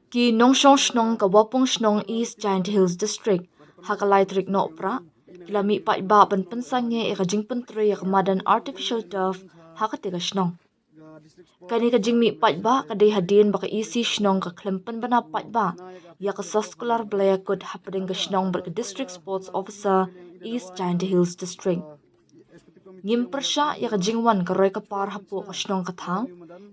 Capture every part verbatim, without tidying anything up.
Ki nongshong shnong ka Wapung Shnong, East Jaintia Hills District, ha ka lai tarik Nohprah, ki la mih paidbah ban pynsangeh ïa ka jingpyntrei ïa ka madan artificial turf ha katei ka shnong. Kane ka jingmih paidbah ka dei hadien ba ka E C shnong ka khlem pynbna paidbah ïa ka soskular ba la ïakut hapdeng ka shnong bad ka District Sports Officer, East Jaintia Hills District. Ngim pyrshah ïa ka jingwan ka roi ka par hapoh ka shnong ka thaw,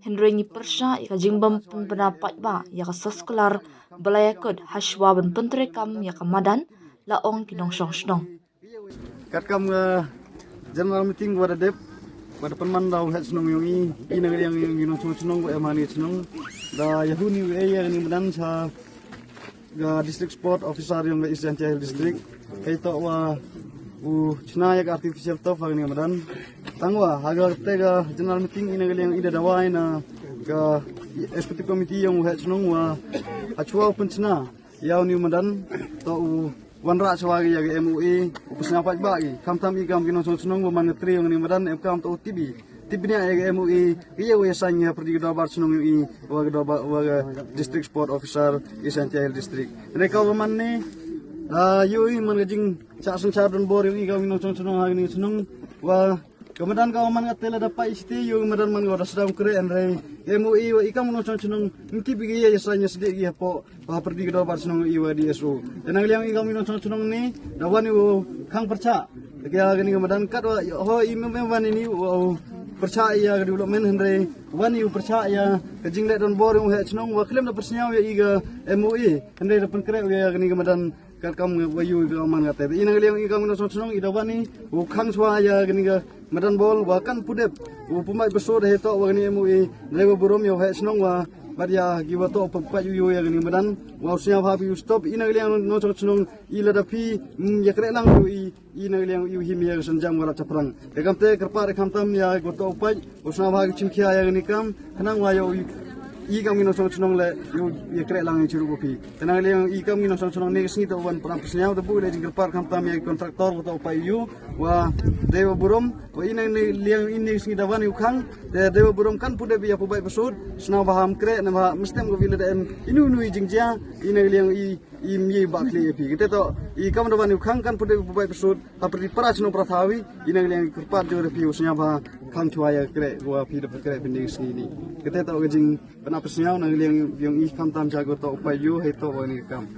hynrei ngi pyrshah ïa ka jingbym pynbna paidbah ïa ka soskular ba la ïakut hashwa ban pyntreikam ïa ka madan, la ong ki nongshong shnong. Katkam ka general meeting ba da dep, ba da pynman da u head shnong yong i, i na ka liang yong i nongshong shnong ba em ha ni shnong, da ïa hun i u ei ïa ka ni madan sha ka District Sport Officer yong ka East Jaintia Hills District. Hei toh wa u chna ïa ka artificial turf ha ka ni madan. Tang wa ha ka te ka general meeting i na ka liang i da dawa i na ka executive committee yong u head shnong wa hachwa u pynchna ïa u ni madan, toh u wanrah chwa ïa ka M O A, u pynshna paidbah i. Khamtam i kam ki nongshong shnong ba man ka tri yong ni madan em kam toh u tibi. Tibi ni ïa ka M O A, ïa u ïa sign ïa pyrdi ka dorbar shnong i, wa ka dorbar, wa ka District Sport Officer, East Jaintia Hills District. Re ka wa man ni, ah, ïa u i man ka jing chah sngewchar don bor ïa u i kam ki nongshong shnong ha ni shnong, wa ka madan ka wa man ka te la da pai siti ïa u madan man ka wa da sdang kre en re. Ka M O A wa i kam nongshong shnong, mti bi ïa ïa sign ïa sdi ïa po. Ba pyrdi ka dorbar shnong i wa D S O. Te na ka liang i kam i nongshong shnong ni, da wan i u khang pyrchah. Te ka kani ka madan kat wa, ho i mem mem wan i ni u pyrchah ïa ka development hynrei. Wan i u pyrchah ïa ka jingleh don bor i u head shnong wa khlem da pyrsngew ïa i ka M O A. Hynrei da pynkhreh ïa kani ka madan katkam wa ïa u i ka man ka te. I na ka liang i kam i nongshong shnong i da wan i u khang chwa ïa kani ka madan bol wa kan pudep u pynbeit pyrsut hei toh wa kani M O A, dei wa burom ïa u head shnong wa bad ïa ki wa toh pynpait ïa u ïa kani madan wa u sngewbha phi u stop i na ka liang nongshong shnong i lada phi, mm, ïa kreh lang ïa u i, i na ka liang ïa u him ïa ka shnong jam wa la chaphrang. Te kam te kyrpad khamtam ïa ki wa toh pait u sngewbha ki chimkhia ïa kani kam khnang wa ïa u i kam ki nongshong shnong le ïa u ïa kreh lang ïa chirup u phi. Te na ka liang i kam ki nongshong shnong ne ka sngi toh wan pran pyrsngew te bu le jingkyrpad khamtam ïa ki contractor wa toh pait ïa u wa dei wa burom, wa i na ka liang i ne ka sngi da wan ïa u khang, te dei wa burom kan pudep ïa pynbeit pyrsut, sngewbha ham kreh, ne bha, mstem ka wi le da em inu inu i jingjia, i na ka liang i, i mye ba khle ïa phi. Kate toh, i kam da wan ïa u khang kan pudep ïa pynbeit pyrsut, ha pyrdi para shnong para thaw i, i na ka liang i kyrpad jong phi u sngewbha khang chwa ïa kreh, wa phi da kreh phin ding sngi ni. Kate toh ka jing, pynap pyrsngew na ka liang yong i khamtam cha ko toh u pait ïa u, hei toh wa ni kam.